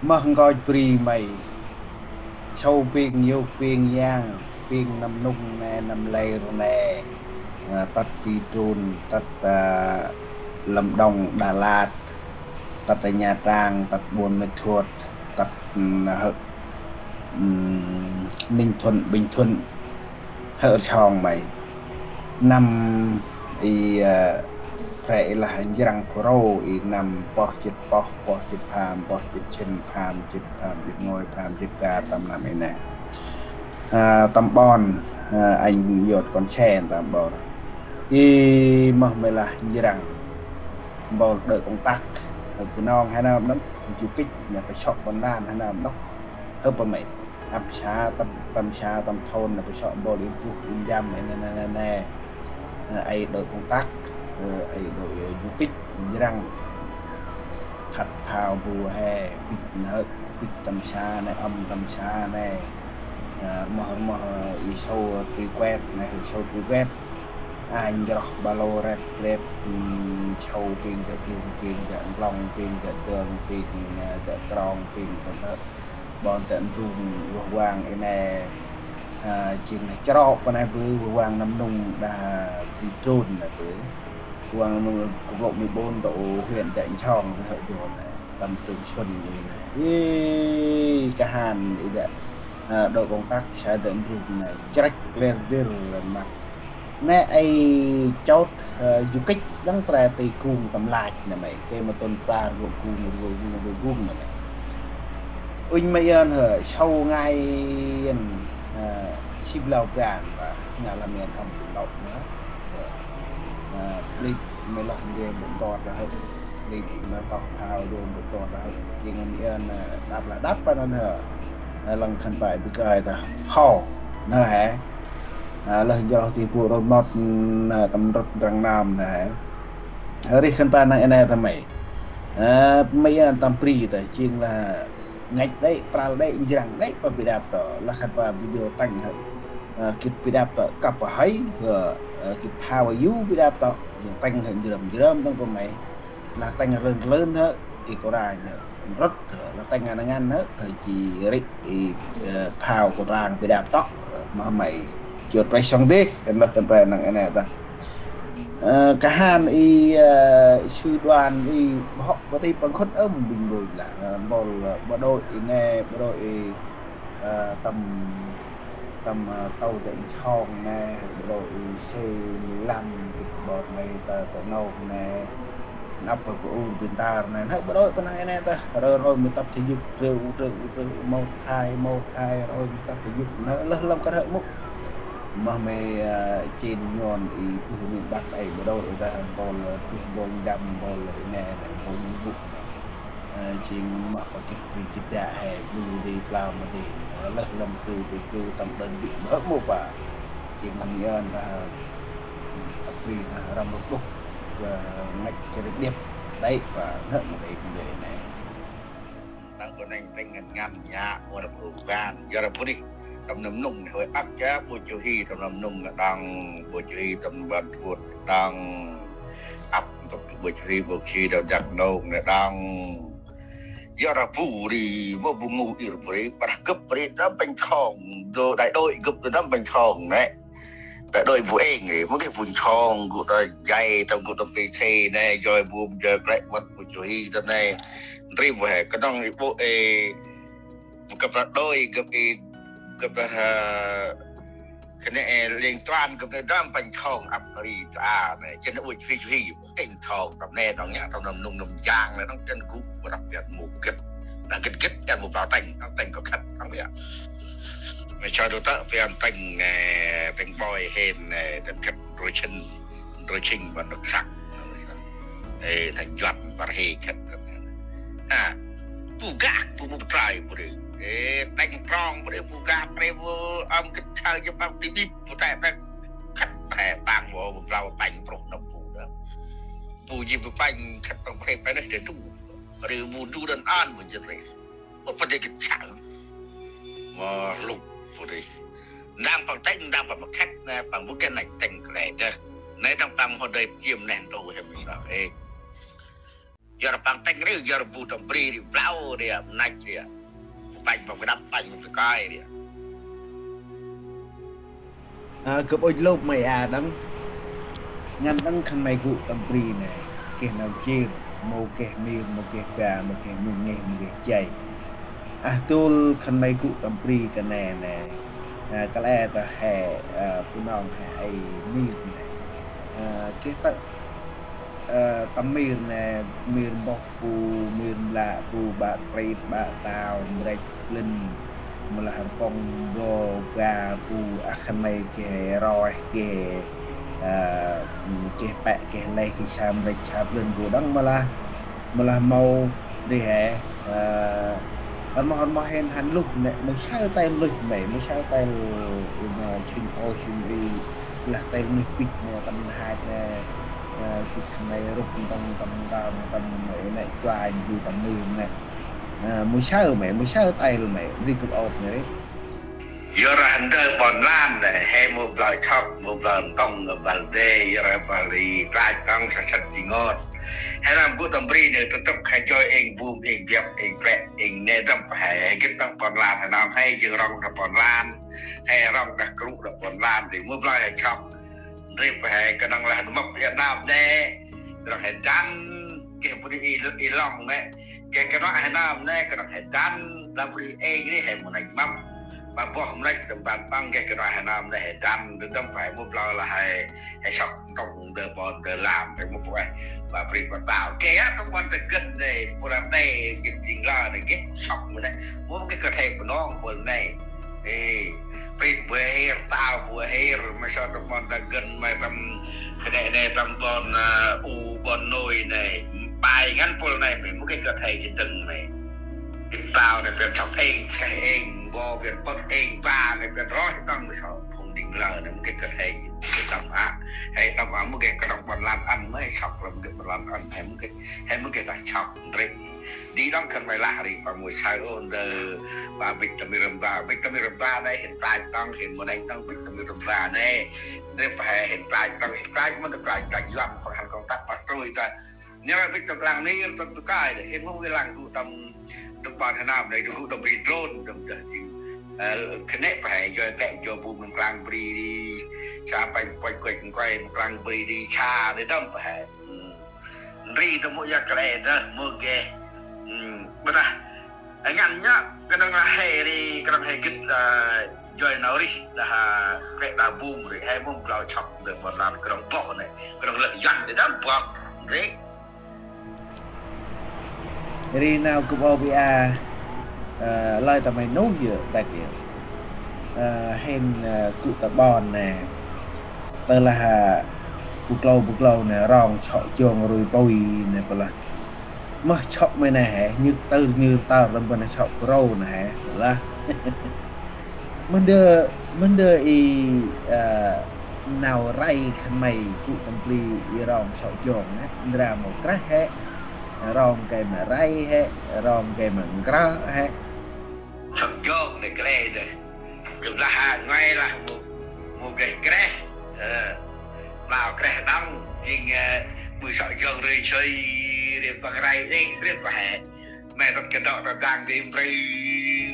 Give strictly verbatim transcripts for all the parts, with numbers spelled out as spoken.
Moh nkoch bri may. Sau ping yôk ping yang, ping Nâm Nŭng nê, Nâm Lêr nê. Ơ, tât Pi Drôn, tât, ơ, Lâm Đồng, Đà Lạt, tât, ơ, Nha Trang, tât Buôn Ma Thuột, tât, ơ, Ninh Thuận, Bình Thuận. Hơ song may. Năm i, ơ, pre i lah njrăng phurô i năm pơh jât pơh, pơh jât pham, pơh jât sĭn, pham jât, pham jât ngôi, pham jât bar, tâm năm i nê. Ơ, tâm ƀon, ơ, anh Yôt Kon Sen tâm ƀon. I moh may lah njrăng. Mpôl đơ̆ kông tắc, hơ Bunong he nơm nơm, du kích, nê pơsŏk ƀon lan he nơm nơm. Hơ pơmê. Ăp sa, tâm, tâm sa, tâm thôn, nê pơsŏk mpôl i buh, i ndăm, nê, nê, nê, nê. Ơ, ay đơ̆ kông tắc, ơ, ay đơ̆, ơ, du kích, njrăng. Khăt phao bu he, bĭch nơh, bĭch tâm sa nê, ăm tâm sa nê. Ơ, rmoh, rmoh, ơ, i sâu truy quét nê, i sâu truy quét. Anh njroh ba lô rep, rep, ừm, sâu ping, dă drung ping, dă nglong ping, dă dơng ping, ơ, dă krong ping, tâm ƀon dă ndrung, vah vang i nê. Ơ, jêng nê chrŏ pơ nê bư, vah vang Nâm Nŭng đah Pi Drôn nê bư. Vah vang Nâm Nŭng, quốc lộ mười bốn, đô huyện Đêk Song, hơ dô nê. Tâm Trường Xuân i nê. Ê, kahan i dă. Ơ, đơ̆ kông tắc sa dă ndrung nê. Chrêk ler dir ma. Nê ay chôt, ơ, du kích lăng pre ti gung tâm lach nê may. Kê ma tŭn pra rvơ gung, rvơ gung, rvơ gung nê may. Unh ma yên hơ, sau ngai yên, ơ, sip lau bran ba, ngai lam yên hâm pun lok nê. Ơ, ơ, lip may lah nge bŭn tot lah hơ. Lip may toh phao dô bŭn tot lah hơ. Jêng ma yên, ơ, đăp lah đăp pa năn hơ. Ơ, lăng khân pă bĭ kơi ta. Hâu, nê he. Ơ, lơh njroh ti bu rô mot, ơ, tâm rŭt răng nam nê he. Ơ, rih khân pă năng i nê ta may. Ơ, ma yên tâm bri ta, jêng lah ngăch đê̆, pral đê̆, njrăng đê̆, pa bi đăp tŏ. Lah khân pă video tăng hơ. Ơ, gĭt bi đăp tŏ, kăp hơi, ơ, ơ, gĭt phao yu bi đăp tŏ. Tăng hơ njrơm, njrơm tăng pơmê. Lah tăng lơn, lơn hơ, i kôranh hơ. Rŭt, ơ, lah tăng ngăn ngăn hơ, hơ, ji rĭ, i, ơ, phao kôranh bi đăp tŏ. Ơ, ma may, jot pre sŏng dih, kan lah kan pre năng i nê ta. Ơ, kahan i, ơ, sư đoàn i bhŏk bơti păng khŭt ơm bĭng bôch lah. Ơ, mpôl, ơ, bộ đội i nê, bộ đội i, ơ, tâm, tâm, ơ, tâu Đêk Song nê, bộ đội i C mười lăm, bộ đội may ta, ta nôk nê. Năp bơh bu ur bơh ntar nê. Nê, bộ đội păng năng i nê ta. Rơi rơi mâu tập thể dục, rơi, rơi, rơi, một, hai, một, hai, rơi mâu tập thể dục. Nê, lơh lăm kơ rơi mŭk. Mah may, ơ, chên nhon i bơh may bắt ai bộ đội ta, mpôl, ơ, bơh mpôl ndăm, mpôl i nê, mpôl mŭk. Ơ, jêng mah pa gĭt bri gĭt dă he, bu di plam ma di. Ơ, lơh lăm kơ, kơ, kơ tâm đơn vị mơ mô pa. Jêng năm nhơn ta, ơ, gĭt bri ta răm rŭp đŭk, kơ ngăch chơ rĭ điêp. Đê̆ pa, nơh ma di, ma di nê. Tăng kơ neng teng ngăn ngăn nhă, ua ră bu van, yor ră bu rih. Tâm Nâm Nŭng nê, hơi ăp cha, bu chu hi, tâm Nâm Nŭng nê đăng, bu chu hi, tâm Ban Thuôt đăng, ăp, tâm bu chu hi, bu chu hi, tâm Dak Nông nê đăng. Yor ră bu rih, bu bu ngu ir bu rih, ƀah gâp bu rih, tâm Pêng Khong, đô, đại đội gâp đô tâm Pêng Khong nê. Đại đội bu êng rih, mâu geh bu Khong, gŭ ta jay, tâm gŭ ta pê thê nê, joi bu, joi plek, ƀah bu chu hi, tâm nê. Ndri bu he, kơnong i bu ê, gâp ta đôi, gâp i, gâp ta, ơ, kơ nê, ê, liên toàn, gâp nê đâm Pêng Khong ăp ri ta nê, chơ nê ui chu hi chu hi, Pêng Khong, tâm nê, nong nhă, tâm Nâm Nŭng Nâm Jang nê, nong chăn gŭ, bu răp biăt mô gĭt. Nê gĭt gĭt, chăn mô plao teng, nong teng kơ khăt, nong biăt. Nê choi đô tơ, biăt teng, nê, teng boi hên, nê, teng khăt, roi chăn. Roi ching ƀon Nôk Săk. Ê, nê juăt ƀar hê khât. Ha. Bu gah, bu, bu trai, bu rê. Ê, teng trong, bu rê, bu gah, bu rê, bu ơm kĭt chau jê păng bip bip, bu tê, tê. Khât, he, păng, bu, bu plau, păng, prôh, nâm bu, đơ. Bu jê, bu păng, khât, păng, bu rê, păng, nê, đê đu. Bu rê, bu đu đân an, bu jê rê. Bu păng, đê kĭt chau. Mơ, lŭk, bu rê. Ndang păng teng, ndang păng khât, nê, păng bu geh nê teng kơ lĕ, đơ. Nê, ndang păng hŏ đơi chiêm nê, tô, he, mơ, sa, ê. Yor păng tĭng ri, yor bu tâm bri ri, blau ri, mnăch ri. Pănh păng vnăp, pănh păng tơkai ri. Ơ, gâp ŭch lôp may a đăng. Ngăn đăng khân may gŭ tâm bri nê. Geh nau jêr, mâu geh mir, mâu geh ba, mâu geh mưng ngeh, mâu geh jay. Ah, dôl khân may gŭ tâm bri kơt nê nê. Ơ, kăl e ta he, ơ, Bunong he ay mir nê. Ơ, geh tơ, ơ, tâm mir nê, mir mboh bu, mir mlă bu, ƀă krit, ƀă tao, mrêch, lĭn, mâu lah rpŏng, bo, ba, bu, ah khân may geh roih, geh, ơ, geh pĕ, geh leh, geh sa mrêch, sa lĭn bu đăng mâu lah, mâu lah mâu ri he, ơ, rmoh rmoh hên hăn luh nê, mâu saơ tay luh may, mâu saơ tay, ơ, sĭn ô sĭn ri, lah tay luh pit nê, tâm hach nê, ơ, gĭt khân may ruh tâm, tâm, tâm, tâm, nê, nê, chuai, bu tâm mir nê. Ơ, mâu saơ may, mâu saơ tay may, ri gâp ôp nê ri. Yor rah ndơ ƀon lan nê, he mâu blao chok, mâu blao ntŏng, mâu blao dê, yor rah bali, klach đăng, sa săt ji ngot. He nơm gŭ tâm bri nê, tơtăp kha joi êng bum, êng biăp, êng plĕ, êng nê dăm pă he, he gĭt đăng ƀon lan, he nơm he jêng rŏng đah ƀon lan, he rŏng đah krŭ đah ƀon lan, ri mâu blao he chok. Ndri pă he, kơnơ̆ng lah mâp Việt Nam nê, kơnơ̆ng he dăn, geh bri i, i long nê, geh kơnơ̆ng he nơm nê, kơnơ̆ng he dăn, lah bri êng ri he mâu năch mâp. Ƀă boh mnăch tâm ban păng geh kơnơ̆ng he nơm nê he dăn, tơdăm pă he mâu blao lah he, he sŏk ntŏng ndơ ƀon ndơ lam, he mâu pô he, ƀă bri ƀă tao. Geh a tâm ban ta gĭt nê, pô lah nê, gĭt jêng lah nê, geh sŏk mâu nê, mâu geh kơt he Bunong pô nê. Ê, prit bu hêr, tao bu hêr, may sŏ tâm ƀon ta gĭt, may tâm kơt nê nê, tâm ƀon, ơ, u ƀon nôi nê. Pai ngăn pôl nê, may mâu geh kơt he ji dâng nê. Gĭt tao nê, pian sŏk êng, seh êng, bo pian pơk êng, ba nê, pian roh tăng may sŏ phung dĭng lơ nê, mâu geh kơt he ji dâng a. He tâm a, mâu geh kơnơ̆ng ƀon lan ăn, may sŏk lăm geh ƀon lan ăn, he mâu geh, he mâu geh ta sŏk ndrêk. Di đăng khân may lah ri, păng mâu saơ ôh ndơ, ƀă bĭch tâm mir răm ba, bĭch tâm mir răm ba nê, hên klach đăng, hên mâu nĕng đăng, bĭch tâm mir răm ba nê. Ndrêp he hên klach đăng, hên klach mâu, klach, klach yuăn, păng hăn kŏng tăk pah trôi ta. Nhar bĭch tâm klang mir, tâm tơkai nê, hên mâu geh lăng gŭ tâm, tâm ƀon he nơm nê, gŭ tâm bri drôn, tâm dah jêng. Ơ, khân nê pă he, joi pĕ, joi bu mâm klang bri ri, sa pănh, pănh, kuĕch, kuĕch, mâm klang bri ri, sa, nê dăm pă he. Ri ta mâu yak kre ta mâu geh. Ƀiălah ngăn nhŏ, kơnơ̆ng lah he ri, kơnơ̆ng he gĭt, ơ, joi nau rih, đah, kre đah bum ri, he mâu blao chok ndơ ƀon lan kơnơ̆ng boh nê, kơnơ̆ng lơh yuăn nê dăm boh ri. Ri nau gâp ôp i a, ơ, lơi ta may nuih yơh, tăk yơh. Ơ, hên, ơ, gŭ ta ƀon nê. Tơ lah, ơ, bu klâu, bu klâu nê, rong chok jong rui pui nê, pơ lah. Mơh chok may nê he, nhŭk tơr nhŭk tơr, tâm bân chok rô nê he, pơ lah. Mân ndơ, mân ndơ i, ơ, nau rai khân may gŭ tâm bri i rong chok jong nê, ndra mâu kreh he, rong gay ma rai he, rong gay ma ngrơ he. Chok jong nê kreh dê. Gâp lah ha, ngoai lah mâu, mâu geh kreh. Ơ, mâu kreh đăng, jêng, ơ, bu sŏ jong rui sui, ri păng rai ri, ri pă he. May tât kơdŏ ta dang di mri,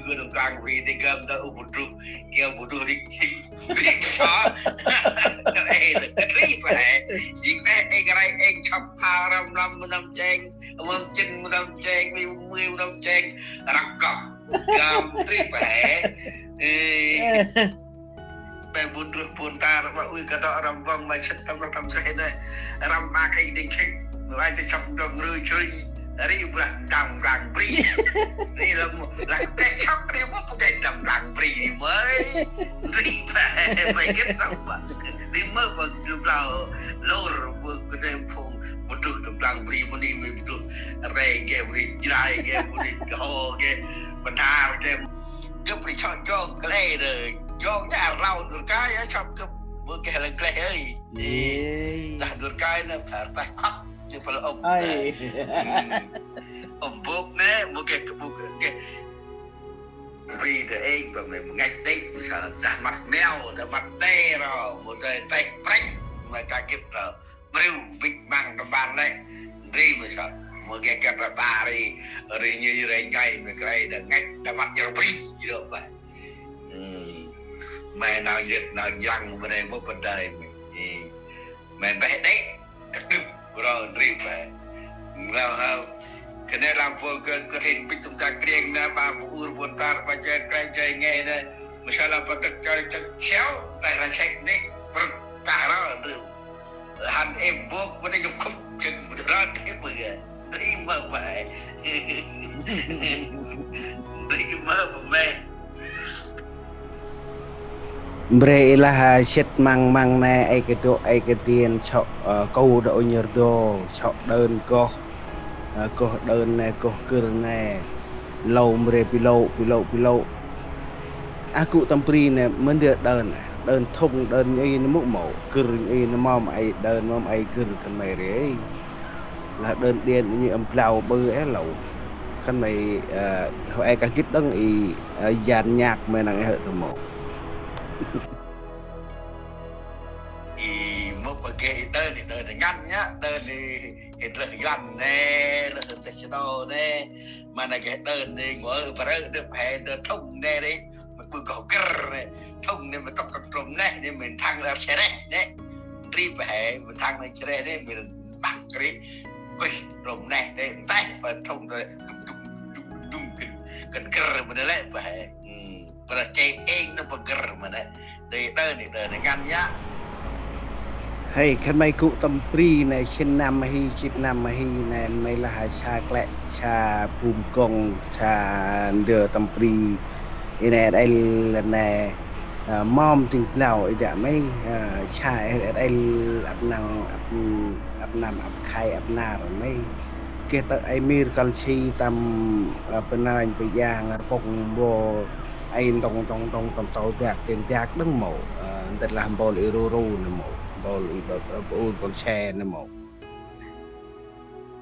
gŭ tâm klang bri di gam ta u bu druh, gam bu druh ri, ri, ri sŏ. Ê, ta kri pă he. Jêng ê, ê, rai, ê, chop pha ram lam mâm nâm cheng, mâm chĭn mâm nâm cheng, mi mui mâm nâm cheng, răng kŏk. Gam tri pă he. Ê. Pe bu druh pun tar, ƀă ui kơdŏ ram văng, may sĭt tâm rah tâm seh nê. Ram ma kêng ding khĭt, may ta chop dong rui chrui. Ri bu lah đăm klang bri. Ri lah mâu, lah keh chop ri mâu bu keh đăm klang bri ri mơi. Ri pă he, may gĭt tâm ƀă. Ri mơ ƀă du blao lor, bu kơ đêm phung, bu druh tâm klang bri mâu ni, may bu druh. Re geh, bu ni, jrai geh, bu ni, ho geh, bơnhar geh. Gâp ri chok jong kle dê. Jong nhar rlau dur kai, ơ, chop gâp. Mâu geh lăng kle hơi. Ê. Dah dur kai nê, phar tah khŏk, jêh phal ôp. Ai. Ơ. Ôm bôk nê, mâu geh, mâu geh. Bri dê êng, bơ may mâu ngăch đê̆, mâu sa dah măt meo, dah măt đê ro, mâu đê teh prêk, may ta gĭt ro. Mriu bĭch măng tâm ban lĕ, ndri mâu sa. Mơ geh kăt ta ri, ri nhây ri nhây mơ kre đa ngăch đa măt jrăng bri, jrăng bri. Mơ nau jêt nau jrăng mơ nê mơ pơdơi mơ. Mơ beh đê, kăt đŭp, bro, ndri bê. Mơ hao, kơ nê lam phôn kơ, kơ thên bĭch tŭm ta kriêng nê, ba bu ur phôn tar, ba jai kre jai ngê nê. Mơ sa lam ba tât jai tât siau, ta ra sek đê, bro, ta ra, ndri. Hăn êm bôk, bơ nê yŭk khŭp, jêng bơ nê rơt, êm bơ gê. Ndri mơ bê. Ndri mơ bê mê. Mbre i lah, a, sĭt măng măng nê, ê kơ dôk, ê kơ dien, sŏ, a, kâu đa ŭnh rdo, sŏ đơn goh, a, goh đơn nê, goh gĭr nê. Lâu mbre bi lô̆, bi lô̆, bi lô̆. A, gŭ tâm bri nê, mân dơ đơn, đơn thŭng, đơn nhŭi nê mŭ mâu, gĭr nhŭi nê mâm ai, đơn mâm ai gĭr khân may ri. Lah đơn điên nhŭi ăm blau bơ ê lâu. Khân may, ơ, hŏ ai kah gĭt đŏng i, ơ, jan nhạc may năng ê hŏ tơ mâu. I mô pa geh i đơn, i đơn ngăn nhá, đơn i, i lơh Yuăn nê, lơh tê sê đô nê. Ma nê geh đơn nê, ngô ơ, pa rơ, dơ phe, dơ thŭng nê ri. Mă ƀư goh gĭr nê, thŭng nê mă tŏk kơ trôm neh nê, mă thăng lĕ sreh nê. Ndri phe, mă thăng lĕ sreh nê, mă măng kri. Ui, trôm neh nê, nteh, pa thŭng nê, dŭm, dŭm, dŭm, dŭm, gĭr, gĭr, gĭr, mă nê lĕ phe. Ư, pa rơ chê êng nê, pa gĭr mă nê. Đê đơ nê, đơ nê ngăn yă. Hê, khân may gŭ tâm bri nê, sĭn năm hi, sĭn năm hi nê, may lah sa klĕ, sa bum gŏng, sa ndơ tâm bri. I nê, đel nê, ơ, mâm tĭng blau, i dă may, ơ, sa, đel ăp năng, ăp, ăp năm, ăp khay, ăp nar may. Geh tơ ai mir kăl si tâm, ơ, Bơnanh, Bơyang, Rpông, Mbo, ai ntông, ntông, ntông, tâm tâu dak, tên dak đŏng mâu. Ơ, ntĭt lah mpôl i ru ru nê mâu. Mpôl i bơ, bơ, mpôl se nê mâu.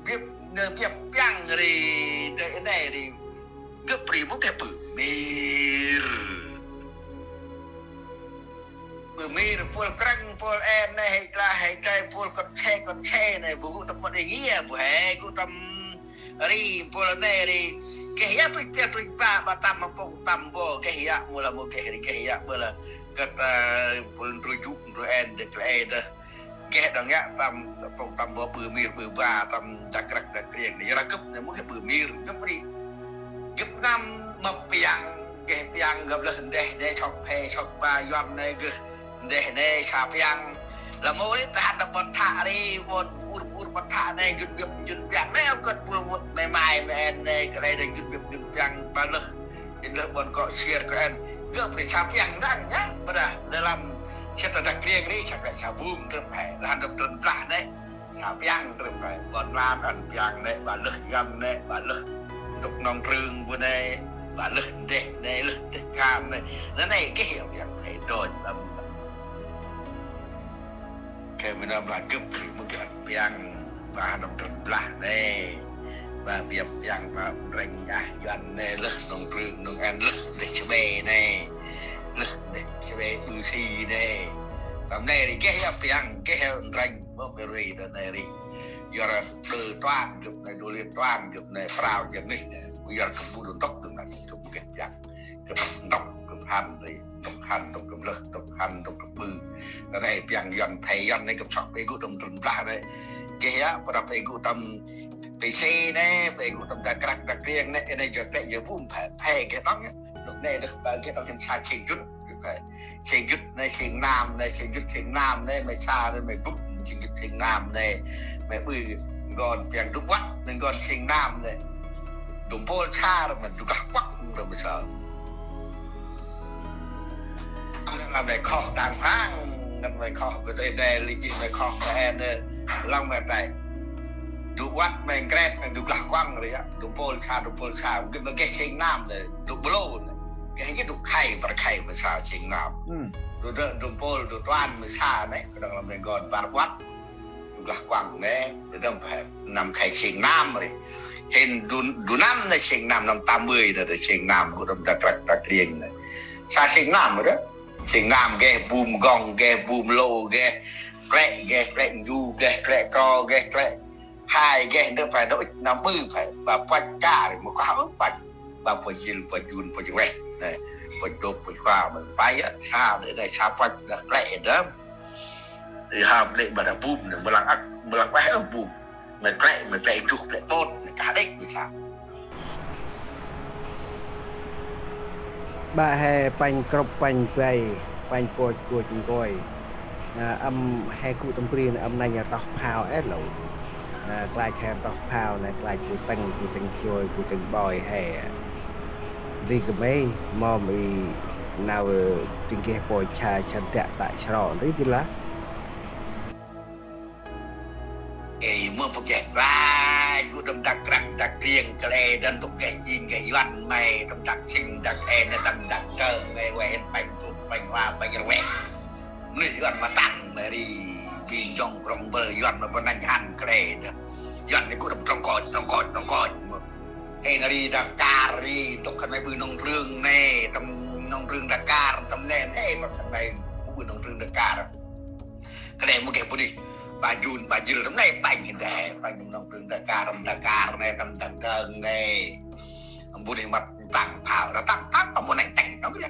Biăp, nê biăp piăng ri, tơ i nê ri. Gâp ri mâu geh bơ mir. Bơ mir, mpôl krăng, mpôl en nê, hê gla, hê gla, mpôl kŏt se, kŏt se nê, bơ gŭ tâm kŏt i ngia, bơ hê gŭ tâm ri, mpôl nê ri. Geh yă tuch, geh tuch ba, ba tâm mpông tâm bô, geh yă, mâu lah mâu geh ri, geh yă, mâu lah. Kơt, ơ, mpôl ndrui jŭ, ndrui en, dê klê dê. Geh đŏng yă tâm, pŏk tâm bô bơ mir bơ ba, tâm dak răk dak kriêng nê. Yơ lah gâp nê, mâu geh bơ mir, gâp ri. Gâp năm mâp piăng, geh piăng gâp lơh ndeh nê, sŏk phe, sŏk ba, Yuăn nê, geh ndeh nê, sa piăng. Lah mâu ri, tahan tâm bơ̆t thă ri, ƀon bur bur bơ̆t thă nê, jŭn biăp, jŭn piăng nê, ơ kơt bur mê mai, mê en nê, kơ đei nê, jŭn biăp, jŭn piăng, ba lơh. Ê lơh ƀon kŏ siêr kơ en. Gâp ri sa piăng dăng nhá. Bơ đah, lĕ lăm sĭt ta dak kriêng ri, sa klĕ sa bum trơm he. Lah hăn trơm blah nê. Sa piăng trơm he. Ƀon lan ăn piăng nê, ba lơh găm nê, ba lơh. Dôk nong trưng bu nê, ba lơh ndeh nê, lơh têh kan nê. Nê nê geh yă piăng he đônh lăm. Kơ mĭn nơm lah gâp ri mâu geh ăn piăng, ba nơm trơm blah nê. Ba biăp piăng, ba reng ah Yuăn nê, lơh nong trưng, nong en, lơh ndeh chbe nê. Lơh ndeh chbe ư si nê. Tâm nê ri geh yă piăng, geh yă reng, mâu mê ri ta nê ri. Yua ră đơ toan gâp nê, đô liên toan gâp nê, prao gâp nê. Yua ră gâp bu đô ntŭk gâp nê, gâp bu geh piăng. Gâp ntŭk, gâp hăn ri. Ntŭk hăn, ntŭk gâp lơh, ntŭk hăn, ntŭk gâp ƀư. Nê nê piăng Yuăn, phe Yuăn nê gâp sŏk pê gŭ tâm trơm blah nê. Geh yă, pa ră pê gŭ tâm pê sê nê, pê gŭ tâm dak răk dak kriêng nê, nê jơ klĕ jơ bum phe, phe geh đŏng yă. Nôk nê dơh ba geh đŏng hên sa sêng jŭt, geh phe. Sêng jŭt nê, sêng nam nê, sêng jŭt, sêng nam nê, mê sa nê, mê gŭ, sêng jŭt, sêng nam nê, mê ƀư, ngon piăng dŭk wăt, mê ngon sêng nam nê. Dŭm mpôl sa ră mê dŭk lah kuăk ră mê sa. Ngăn mê khoh đang phang, ngăn mê khoh kơ tê đê lĭ jêh mê khoh kơ en đê. Lăng mê tay. Dŭk wăt mê nkret mê dŭk lah kuăk ră yă. Dŭm mpôl sa, dŭm mpôl sa. Gĭt mê geh sêng nam đê. Dŭk blo đê. Geh jêh dŭk khay, par khay mê sa sêng nam. Dŭm, dŭm mpôl, dŭm toan mê sa nê. Kơdŏng lăm mê ngon par wăt. Dŭk lah kuăk nê, đe đăm phe, năm khay sêng nam ri. Hên du, du năm nê sêng nam, năm tám mươi nê, đe sêng nam, gŭ đăm dak răk dak kriêng nê. Sa sêng nam ri đe. Sêng nam geh bum gŏng, geh bum lô, geh klĕ, geh klĕ nju, geh klĕ kro, geh klĕ Hai geh ndơ phải đôi năm mươi phải ba pach kar một có pach ba pach jil pach jun pach reh. Nè, pach dôp pach khoa mơ pach á, sa đê đê sa pach đa klĕ đơm. Thì hòm lĕ ba đa bum nè, mơ lăng ăk, mơ lăng ueh ơ bum. Mơ klĕ, mơ klĕ juh klĕ tôt, mơ kah đêk mơ sa. Ƀă he panh krŭp panh bay, panh pôch kôch nkôi. Ơ, ăm he gŭ tâm bri nê ăm nanh rtoh phao êh lŏ. Ơ, klach he rtoh phao nê, klach bu tĭng, bu tĭng joi, bu tĭng ƀoi he. Ri kơ mê, mâm i nau, ơ, tĭng geh pôch cha, cha dăk tă sro, ri kơ lah. Ê, mơ pô geh klach, gŭ tâm dak krak, dak kriêng, kơ lĕ dăn tŭk geh jin, geh yuăn mê, tâm dak sing, dak ê, nê tâm dak kơ, mê, weh, panh tŭk, panh hoa, panh rweh. Mê yuăn ma tăng, mê ri, bi jong krong bơ, yuăn ma pô nanh hăn, kơ lĕ dăn. Yuăn nê gŭ tâm trong koch, trong koch, trong koch, mơ. Ê, nê ri Dakar ri, tŭk khân may ƀư nông trường nê, tâm nông trường Dakar, tâm nê, ê, ma khân may ƀư nông trường Dakar. Kơ lĕ mô geh bunuyh, ba jun, ba jil tâm nê, panh hên đe, panh nông trường Dakar, tâm Dakar nê, tâm Dakar nê. Bunuyh mât tăng phao, ta tăng, tăng, ta mô nanh tĭng, nông geh.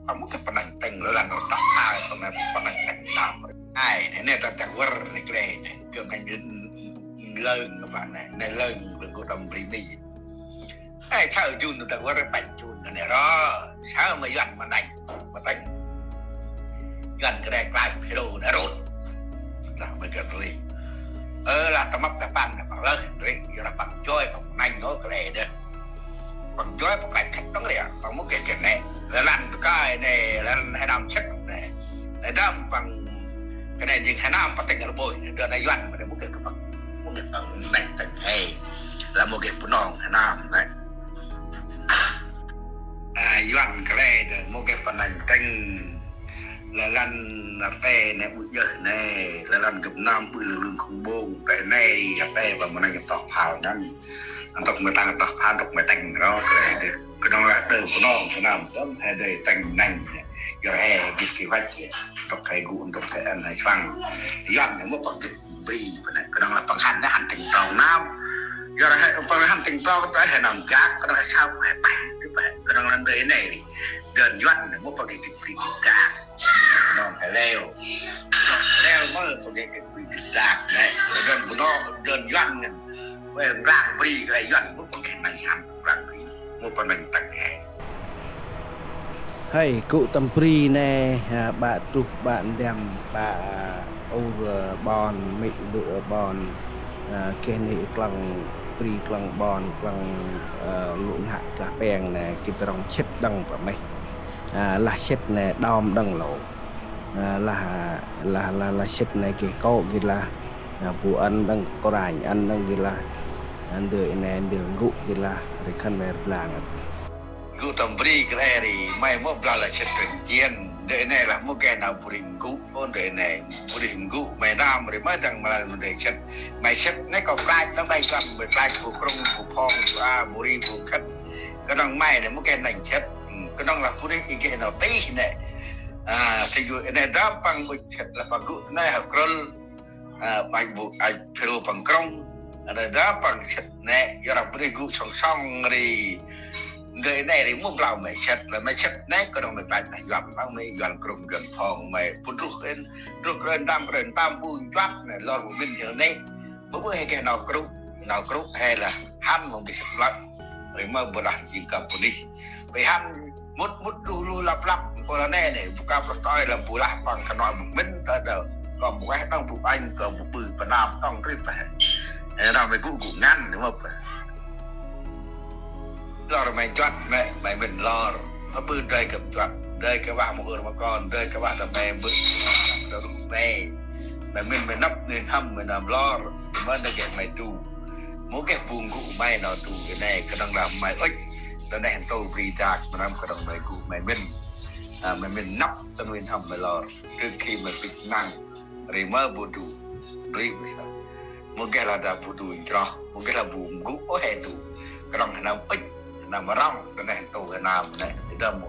Ta mô geh pô nanh tĭng, lăn ta tăng phao, ta mô pô nanh tĭng, nông. Ai, nê, nê, ta, ta wơr, nê, kơ lĕ, nê, geh manh lơng, apa nê, nê lơng, lơng gŭ tâm bri mi. Ê, saơ jun ta wơr panh jun ta nê ro. Saơ ma yuăn ma nanh, ma tĭng. Yuăn kơ đe klach phê rô nê rôt. Lah ma geh ri. Ơ, lah ta mâp ta păng nê păng lơh ri. Yor lah păng joi păng nanh ngô kơ lĕ dê. Păng joi păng klach khât đŏng ri. Păng mô geh kơ nê. Lăn ta kai nê, lăn he năm chĭt nê. Nê dăm păng kơ nê jêng he năm păng tĭng rbôi. Dơ nê yuăn ma nê mô geh kơ păng. Mô geh păng nê tĭng he. Lah mô geh Bunong he năm nê. A, yuăn kơ lĕ dê, mô geh păng nê tĭng. Lah lăn nê tê nê ƀư jơh nê, lah lăn gâp năm ƀư lưng lưng không bông, tê nê, gâp tê, păng mô nê rtoh phao năn. Ntŭk mê tăng rtoh phao, ntŭk mê tĭng, ro, kơ lĕ dê. Kơnŏng lah đơ Bunong, kơnŏng, sơm, he dê tĭng nê. Yor he, gĭt kơ văch, ntŭk he gŭ, ntŭk he ăn, he suang. Yuăn nê mô păng gĭt bri, păng nê, kơnŏng lah păng hăn nê, hăn tĭng trong năm. Yor he, păng hăn tĭng trong, ta he năm gak, kơnŏng he sau, he păng, kơnŏng lah dê nê. Dơn yuăn nê, mô păng gĭt bri gak. Kơnŏng he leo. Leo mơ păng gĭt bri gak nê. Dơn Bunong, dơn yuăn nê. Kơ răng bri, kơ yuăn, mô păng gĭt nê hăn, răng bri. Mô păng nê tĭng he. Hơi, gŭ tâm bri nê, a, ƀă truh, ƀă ndăm, ƀă, a, ur, a, ƀon, mê̆ lŭ, a, ƀon, a, geh nê klăng bri, klăng ƀon, klăng, a, lŭ nhă, klăng peng nê, gĭt rŏng sĭt đŏng păng mê. A, lah sĭt nê, đom đŏng lŏ. A, lah, lah, lah, lah sĭt nê geh kŏ gĭt lah. A, bu ăn đŏng kôranh, ăn đŏng gĭt lah. A, ndơ i nê, ndơ gŭ gĭt lah. Ri khân may rblang. Gŭ tâm bri kơ lĕ ri, may mô blau lah sĭt kơ jên. Ndơ i nê lah mô geh nau bri gŭ, ơ ndơ i nê. Bri gŭ, may năm ri, may dăng mra ndơ sĭt. May sĭt nê kơ klach, nê may găn, may klach bu krŭng, bu phong, bu a, bu ri, bu khât. Kơnŏng may nê mô geh nê sĭt. Kơnŏng lah bri i geh nau tih nê. A, si gŭ i nê dăm păng ŭch sĭt lah păng gŭ nê hao krŭl. A, păng bu, a, phê rô păng krŭng. A, nê dăm păng sĭt nê, yor lah bri gŭ sŏng sŏng ri. Ndơ i nê ri mô blau may sĭt, lah may sĭt nê, kơnŏng may klach nê yuăn, păng may yuăn krŭng, yuăn phong, may bu druh kren, druh kren, dăm kren, dăm bu nchuăt nê, lor bu mĭn hil nê. Mô bu he geh nau krŭ, nau krŭ he lah hăn mô geh sĭt lăp. Ri mơ bu lah jêng kơ bunuyh. Bi hăn mŭt mŭt luh luh lăp lăp, pô lah nê nê, bu kăp lah tơi lah bu lah păng kơnoi bu mĭn, tơi đơ. Kơ bu ueh đŏng bu ƀanh, kơ bu ƀư pơnam đŏng trip he. Ê, nau may gŭ gŭ ngăn, ri mơ bu. Lor may nchuăt nê, may mĭn lor. Mơ bu dơi kơ nchuăt, dơi kơ vah mơ ur mơ kon, dơi kơ vah ta may mbơ̆, ta rŭ may. May mĭn may năp, may n'hâm, may n'hâm lor. Mơ nê geh may du. Mô geh bu gŭ may nau du geh nê, kơnŏng lah may ŭch. Tơ nê hăn tô bri dak, mơ năm kơnŏng may gŭ may mĭn. A, may mĭn năp, tơ may n'hâm may lor. Trư khi may bĭch năng. Ri mơ bu du. Ri mơ sa. Mô geh lah dah bu du nchroh, mô geh lah bu gŭ, ơ he du. Kơnŏng he năm ŭch, he năm rŏng, tơ nê hăn tô he năm nê, i dăm mô